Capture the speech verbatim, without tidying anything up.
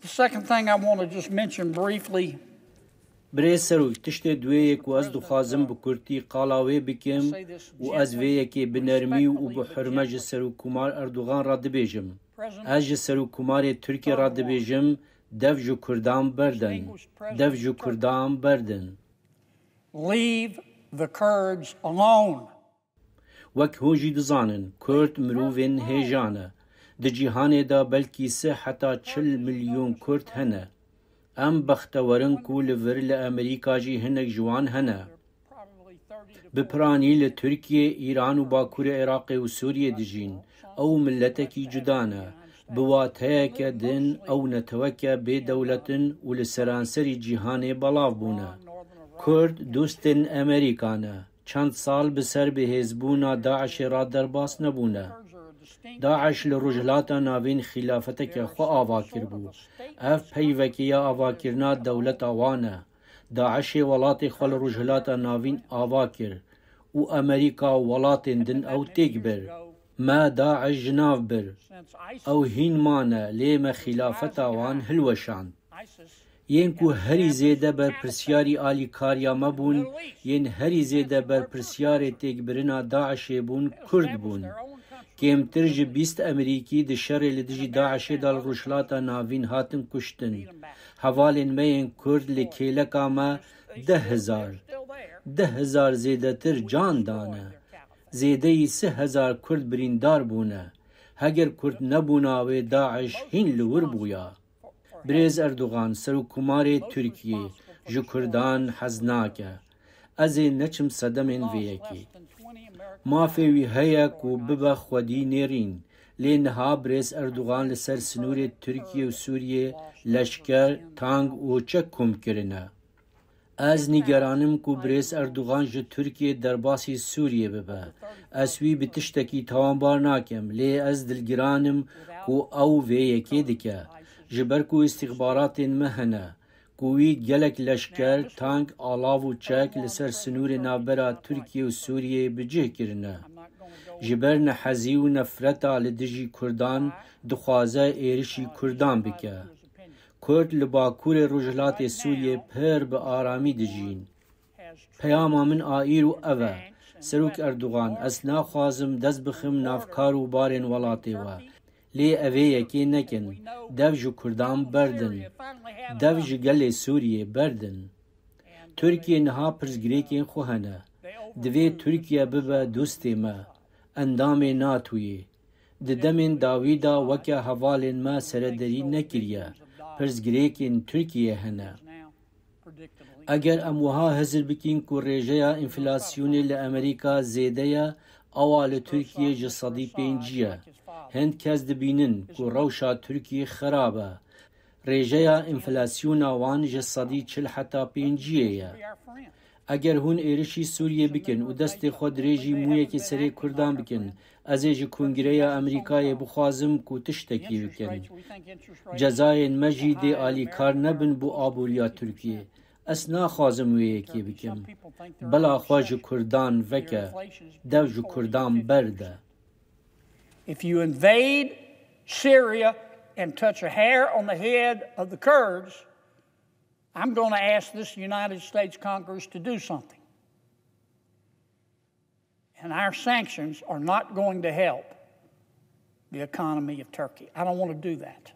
The second thing I want to just mention briefly. Birêz Serok, tiştê duwê yê ku ez dixwazim bi kurtî qala wê bikim û ez vê yekê bi nermî û bi hurme ji Serokkomar Erdogan re dibêjim. Ez ji Serokkomarê Tirkiyê re dibêjim, dev ji Kurdan berdin. Dev ji Kurdan berdin. Leave the Kurds alone. Wek hûn jî dizanin, Kurd mirovên hêja ne. Di cîhanê de belkî sih heta çil milyon Kurd hene. Em bextewer in ku li vir li Amerîka jî hinek ji wan hene. Bi piranî li Tirkiye, Îran û Bakurê Iraqê û Sûriyê dijîn. Ew miletekî cuda ne. Bi wateyeke din ew neteweke bê dewlet in û li seranserî cîhanê belav bûne. Kurd dostên Amerîka ne. Çend sal bi ser bihêzbûna DAIŞê re derbas nebûne. DAIŞ li Rojhilata Navîn xîlafeteke xwe ava kiribû. Ev peyvekê ya avakirina dewleta wan e. DAIŞê welatê xwe li Rojhilata Navîn ava kir û Amerîka û welatên din ew têk bir. Me DAIŞ ji nav bir. Ew hîn mane, lê me xîlafeta wan hilweşand. Yên ku herî zêde berpirsyarî alîkariya me bûn, yên herî zêde berpirsyarê têkbirina DAIŞê bûn, Kurd bûn. Kêmtir ji bîst Amerîkî di şerê li dijî DAIŞê de li Rojhilata Navîn hatin kuştin. Hevalên me yên Kurd li kêleka me deh hezar, deh hezar zêdetir can dane. Zêdeyî sih hezar Kurd birîndar bûne. Heger Kurd nebûna wê DAIŞ hîn li wir bûya. Birêz Erdogan, Serokkomarê Tirkiyê, ji Kurdan hez nake. Ez ê neçim sedemên vê yekê. Mafê wî heye ku bibe xwedî nêrîn. Lê niha birêz Erdogan li ser sinûrê Tirkiye û Sûriyê leşker, tank û çek kom kirine. Ez nîgeran im ku birêz Erdogan ji Tirkiyê derbasî Sûriyê bibe. Ez wî bi tiştekî tawanbar nakim, lê ez dilgiran im ku ew vê yekê dike. Ji ber ku îstîxbaratên me hene ku wî gelek leşker, tank, alav û çek li ser sinûrê navbera Tirkiye û Sûriyê bi cih kirine. Ji ber nehezî û nefreta li dijî Kurdan dixwaze êrişî Kurdan bike. Kurd li bakurê rojhilatê Sûriyê pir bi aramî dijîn. Peyama min a îro ev e. Serok Erdogan, ez naxwazim dest bixim nav kar û barên welatê we. Lê evê yekê nekin. Dev ji Kurdan berdin. Dev ji gelê Sûriyê berdin. Tirkiye niha pirsgirêkên xwe hene. Divê Tirkiye bibe dostê me, endamê NATOyê. Di demên dawî de weke hevalên me serederî nekiriye, pirsgirêkên Tirkiyê hene. Eger em wiha hizir bikin ku rêjeya enflasyonê li Amerîka zêde ye, ewa li Tirkiyê ji sedî pêncî ye. Hind kes dibînin ku rewşa Tirkiyê xerab e. Rêjeya enflasyona wan ji sedî çil heta pênciyê ye. Eger hûn êrişî Sûriyê bikin û destê xwe dirêjî mûyekê serê Kurdan bikin, ez ê ji Kongreya Amerîkayê bixwazim ku tiştekî bikin. Cezayên me jî dê alîkar nebin bo aboriya Tirkiyê. Ez naxwazim wê yekê bikim. Bila xwe ji Kurdan veke, dev ji Kurdan berde. If you invade Syria and touch a hair on the head of the Kurds, I'm going to ask this United States Congress to do something. And our sanctions are not going to help the economy of Turkey. I don't want to do that.